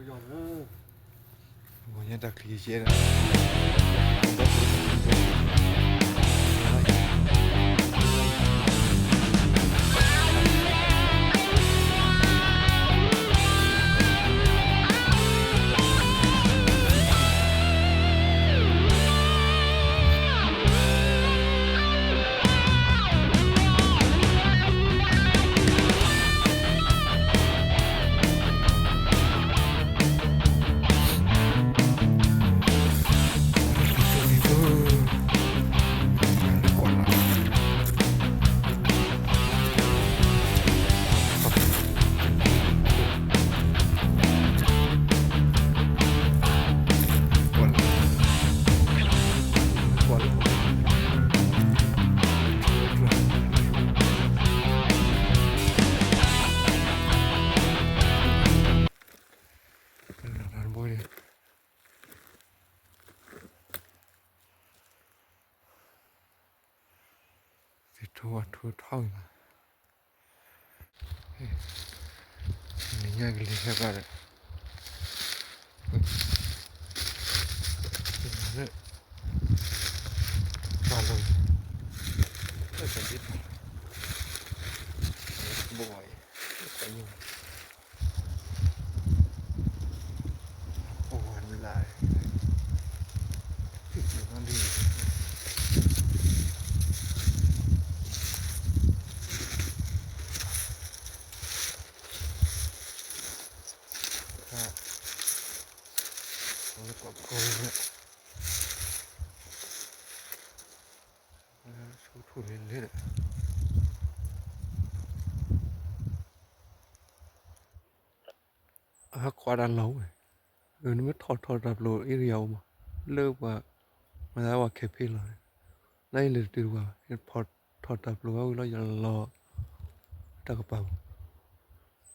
ဂီၤညါတၢ်ချံယဲၢ်ဒီး သ့ၣ်ထိအထူအထီၣ်ဂ့ၤလီၤ. နံၤညါကလံၤဟဲဘၣ်ဒီး ပာ်လီၤ ဘိအံၤ အိၣ်ဝဲလၢ လၢကီၢ်ဖိန့ၣ် ဆူထူၣ်လံလံဒီး အဟးကွၢ်တၢ်လီၢ်ဝဲ, နမ့ၢ်ထီၣ်ထီၣ်တၢ်ပျိ area အိၣ်မး, လၢပှၤ မၤသးပှၤခဲဖ့လီၤ, နအံၤလၢတတုၤတပှၤဘၣ်, ထီၣ်တၢ်ပျိဝဲဝံၤလီၤ ယလီၤ တၢ်ကပၤပူၤ,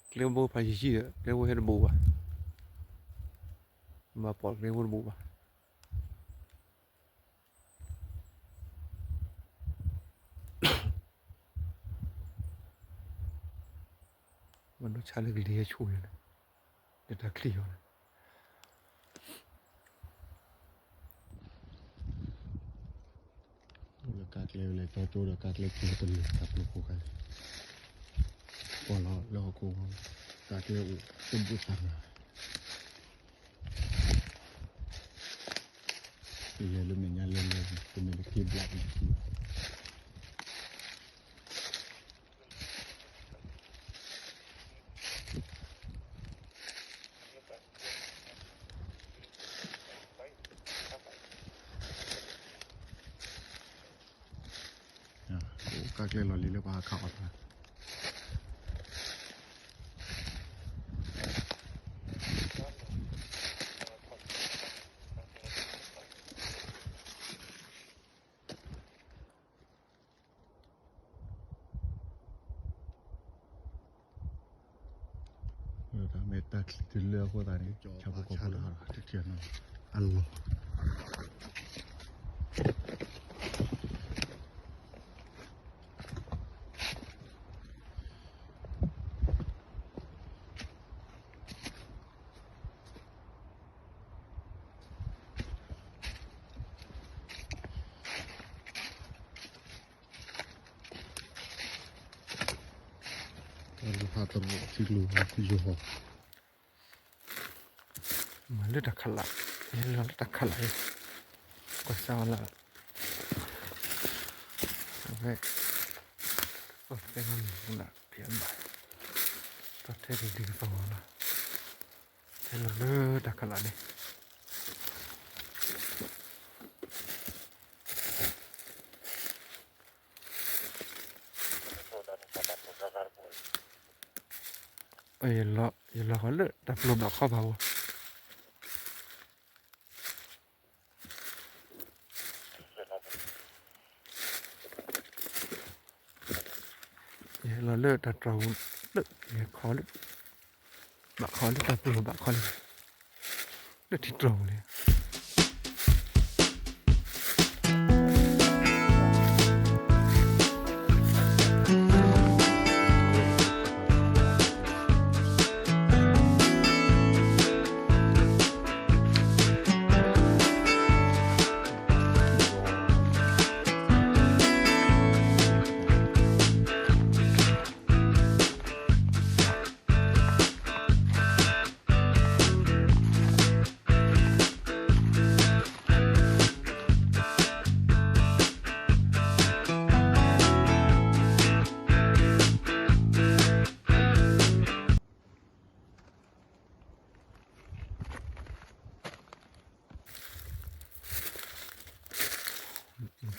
ကျဲဘိဖးယံာ်ယံာ်ဒီး ကျဲဘိဟဲတဘူးဘၣ်, မၤပိာ်ကျဲဘိတဘူးဘၣ်. မ့ၢ်ဒိဆါလၢကလံၤဟဲဆူၣ်န့ၣ်, လၢတၢ်ချံၣ်အီၤန့ၣ်, လၢကါကျဲဝဲလဲၣ် ကၠီကၠိဒီးကါကျဲက့ၤတလၢာ်တၢ်ပျိခိၣ်ခါန့ၣ်, ကွၢ်လီၤလၢဟီၣ်ခိၣ်, ကါကျဲအိၣ်တဘိသးနၤ လဲၤလၢမဲာ်ညါလဲၤလဲၤ တမ့ၢ်လၢက့ၤဘျးန့ၣ် ကါကျဲလီၤလံလၢပှၤဟးခးအီၣ်တၢ် မ့ၢ်တၢ်ချံၣ်တုၤလၢအဃိသတးန့ၣ် ဆၣ်ဖိကီၢ်ဖိလၢဟးထံၣ်ထံၣ်နီၤ အလီၢ် တၢ်လီၢ်ဖးတရီထံကျိယိၤဟီၣ် မၤလၢတၢ်ခးလး, ယလီၤလၢတၢ်ခးလးအံၤ, ကွၢ်စၢ်ဝဲလၢ, အဝဲ, အိၣ်တဲနီၤမုၢ်လၢဖံးအဘၣ်, တၢ်ထဲတဒ်ကသီၣ်လီၤ, ဟဲလီၤလၢတၢ်ခးလးန့ၣ် ယလီၤလၢတၢ်ပျိဘၣ်ခီဘၣ်ဝဲ, ယလီၤလၢတၢ်တြီၤပူၤလၢ ယခီလၢ, ဘၣ်ခီလၢတၢ်ပျိဘၣ်ခီလၢ, လၢထံတြီၤပူၤန့ၣ် လၢ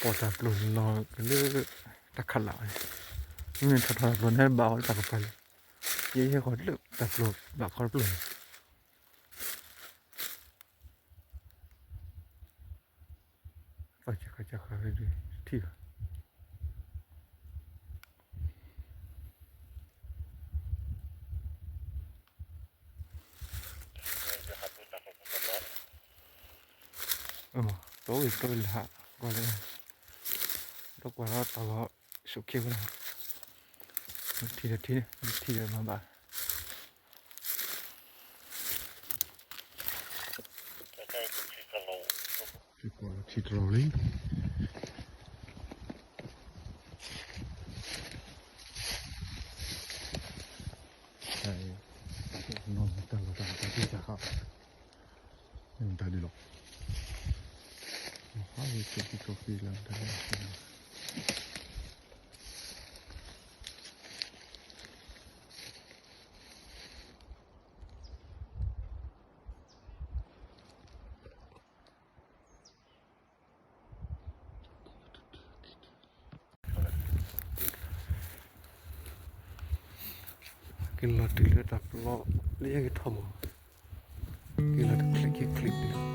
ပိာ်တၢ်ပျိၢ်လီၤက့ၤလၢတၢ်ခးလၢ်န့ၣ်, မ့မ့ၢ်ထီၣ်ထီၣ်တၢ်ပျိၢ်န့ၣ် ဘၣ်အီၤလၢတၢ်ကပၤလံ, ယဲယဲဃီၤလၢတၢ်ပျိၢ်ဘၣ်ခီတပျိၢ်န့ၣ်, သီၣ်ခါခါဝဲဒၣ် ထံၣ်ဘၣ် အမ့ၢ် တီဝံၤတီဝံၤလၢဟး ကွၢ်လၢ ဒီးကွၢ်ဒီးတၢ်လီၤ ဆိးက့ဝဲဒၣ်, ထံၣ်ဒီးထံၣ်န့ၣ် ထံၣ်ဒီးမၤဘၣ်, ထံၣ်တလီၤလံ. တၢ်လီၢ်တၢ်တၢ်တၢ်တၢ် မတၤဒ်လီၤ, ဟးဝဲက့ၤက့ၤကီၢ်က့ၤလၢတၢ်လီၢ် က့ၤလီၤတုၤလၢတၢ်ပျီလၢယကထီၣ်မး, က့ၤလီၤတချံးခံချံး